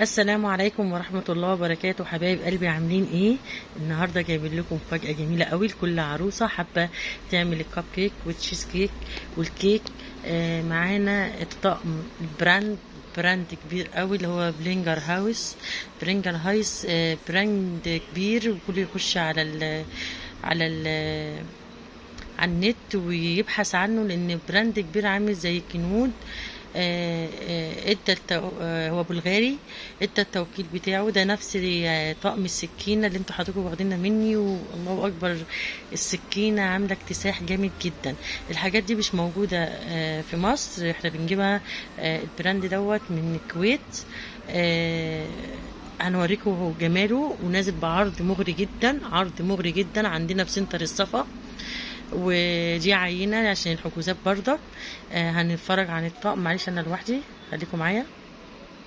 السلام عليكم ورحمة الله وبركاته. حبايب قلبي، عاملين ايه؟ النهاردة جايبين لكم مفاجأة جميلة قوي لكل عروسة حابة تعمل ال cupcake وال cheese cake والكيك. معانا الطقم brand كبير قوي اللي هو بلينجر هاوس. بلينجر هاوس brand كبير، وكل يخش على على النت ويبحث عنه، لان brand كبير عامل زي كنود. ادى هو بلغاري، ادى التوكيل بتاعه ده نفس طقم السكينة اللي انتوا حضرتكم واخدينها مني، والله اكبر السكينة عاملة اكتساح جامد جدا. الحاجات دي مش موجودة في مصر، احنا بنجيبها ال brand دوت من الكويت. هنوريكم جماله، ونازل بعرض مغري جدا، عرض مغري جدا عندنا في سنتر الصفا. ودي عينة عشان الحجوزات برضه. هنتفرج عن الطقم، معلش انا لوحدي، خليكم معايا.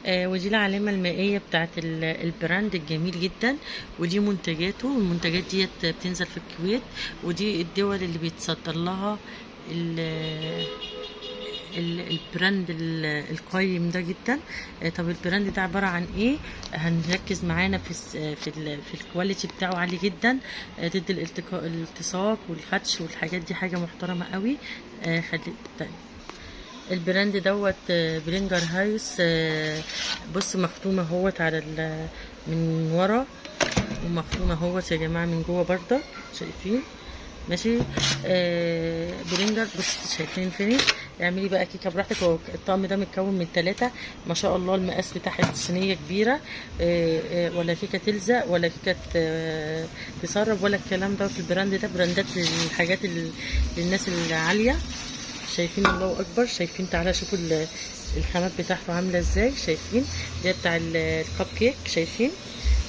ودي العلامة المائية بتاعت ال brand الجميل جدا، ودي منتجاته، والمنتجات ديت بتنزل في الكويت، ودي الدول اللي بيتصدر لها ال brand القيم ده جدا. طب ال brand ده عبارة عن ايه؟ هنركز معانا في ال quality بتاعه عالي جدا، ضد الالتصاق والخدش والحاجات دي، حاجة محترمة قوي. خلي طيب ال brand دوت، بلينجر هاوس. بص مختومة اهوت على من ورا، ومختومة اهوت يا جماعة من جوه برضه، شايفين؟ ماشي. بلينجر، بص شايفين finish. اعملي بقى كيكة براحتك. هو الطقم ده متكون من 3، ما شاء الله المقاس بتاع الصينية كبيرة، ولا كيكة تلزق ولا كيكة تسرب ولا الكلام ده. في ال brand ده براندات للحاجات للناس العالية. شايفين؟ الله اكبر. شايفين؟ تعالى شوفوا الخامات بتاعته عامله ازاي. شايفين؟ ده بتاع الكب كيك. شايفين؟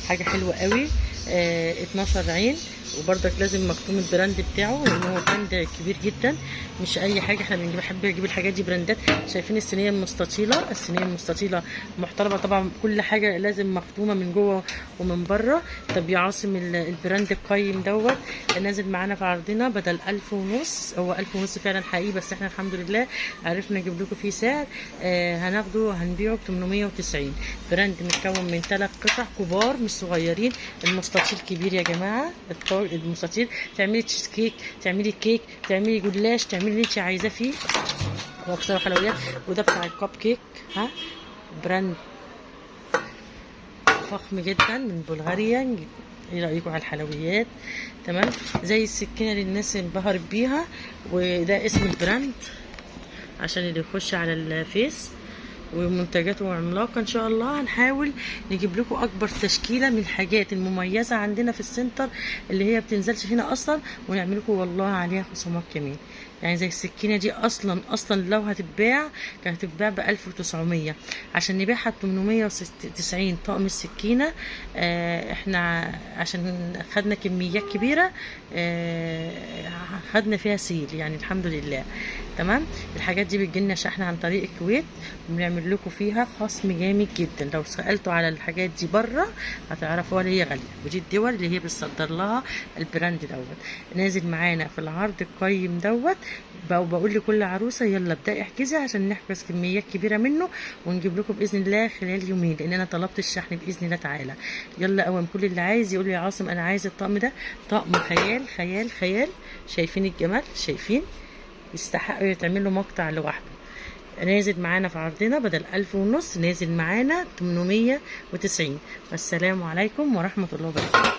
حاجة حلوة قوي. 12 عين، وبرضك لازم مختوم ال brand بتاعه، لان هو brand كبير جدا، مش اي حاجة. احنا بنحب نجيب الحاجات دي براندات. شايفين الصينية المستطيله؟ الصينية المستطيله محترمه طبعا، كل حاجة لازم مختومه من جوه ومن بره. طب يا عاصم، ال brand القيم دوت نازل معانا في عرضنا بدل 1500، هو 1500 فعلا حقيقي، بس احنا الحمد لله عرفنا نجيب لكم فيه سعر. هناخده هنبيعه ب 890. brand متكون من 3 قطع كبار مش صغيرين، المستطيل كبير يا جماعة، المستطيل تعملي تشيز كيك، تعملي كيك، تعملي جلاش، تعملي اللي انت عايزاه فيه، واكثر حلويات. وده بتاع الكب كيك، ها brand فخم جدا من بلغاريا. ايه رايكم على الحلويات؟ تمام، زي السكينة اللي الناس انبهرت بيها. وده اسم ال brand عشان اللي يخش على الفيس، ومنتجاته عملاقة ان شاء الله. هنحاول نجيب لكم اكبر تشكيله من الحاجات المميزة عندنا في السنتر اللي هي بتنزلش هنا اصلا، ونعمل لكم والله عليها خصومات كمان. يعني زي السكينة دي اصلا لو هتتباع كانت هتتباع ب1900، عشان نبيعها ب890 طقم السكينة. احنا عشان خدنا كميات كبيرة، خدنا فيها sale يعني الحمد لله. تمام، الحاجات دي بتجيلنا شحن عن طريق الكويت، وبنعمل لكم فيها خصم جامد جدا. لو سألتوا على الحاجات دي بره هتعرفوها ليه هي غالية، ودي الدول اللي هي بتصدر لها ال brand دوت. نازل معانا في العرض القيم دوت. بقول لكل عروسه يلا ابدأي احجزي عشان نحجز كميات كبيرة منه، ونجيب لكم باذن الله خلال يومين، لان انا طلبت الشحن باذن الله تعالى. يلا قوم، كل اللي عايز يقول لي يا عاصم انا عايز الطقم ده، طقم خيال خيال خيال. شايفين الجمال؟ شايفين؟ يستحق يتعمل له مقطع لوحده. نازل معانا في عرضنا بدل 1500 نازل معانا 890. والسلام عليكم ورحمة الله وبركاته.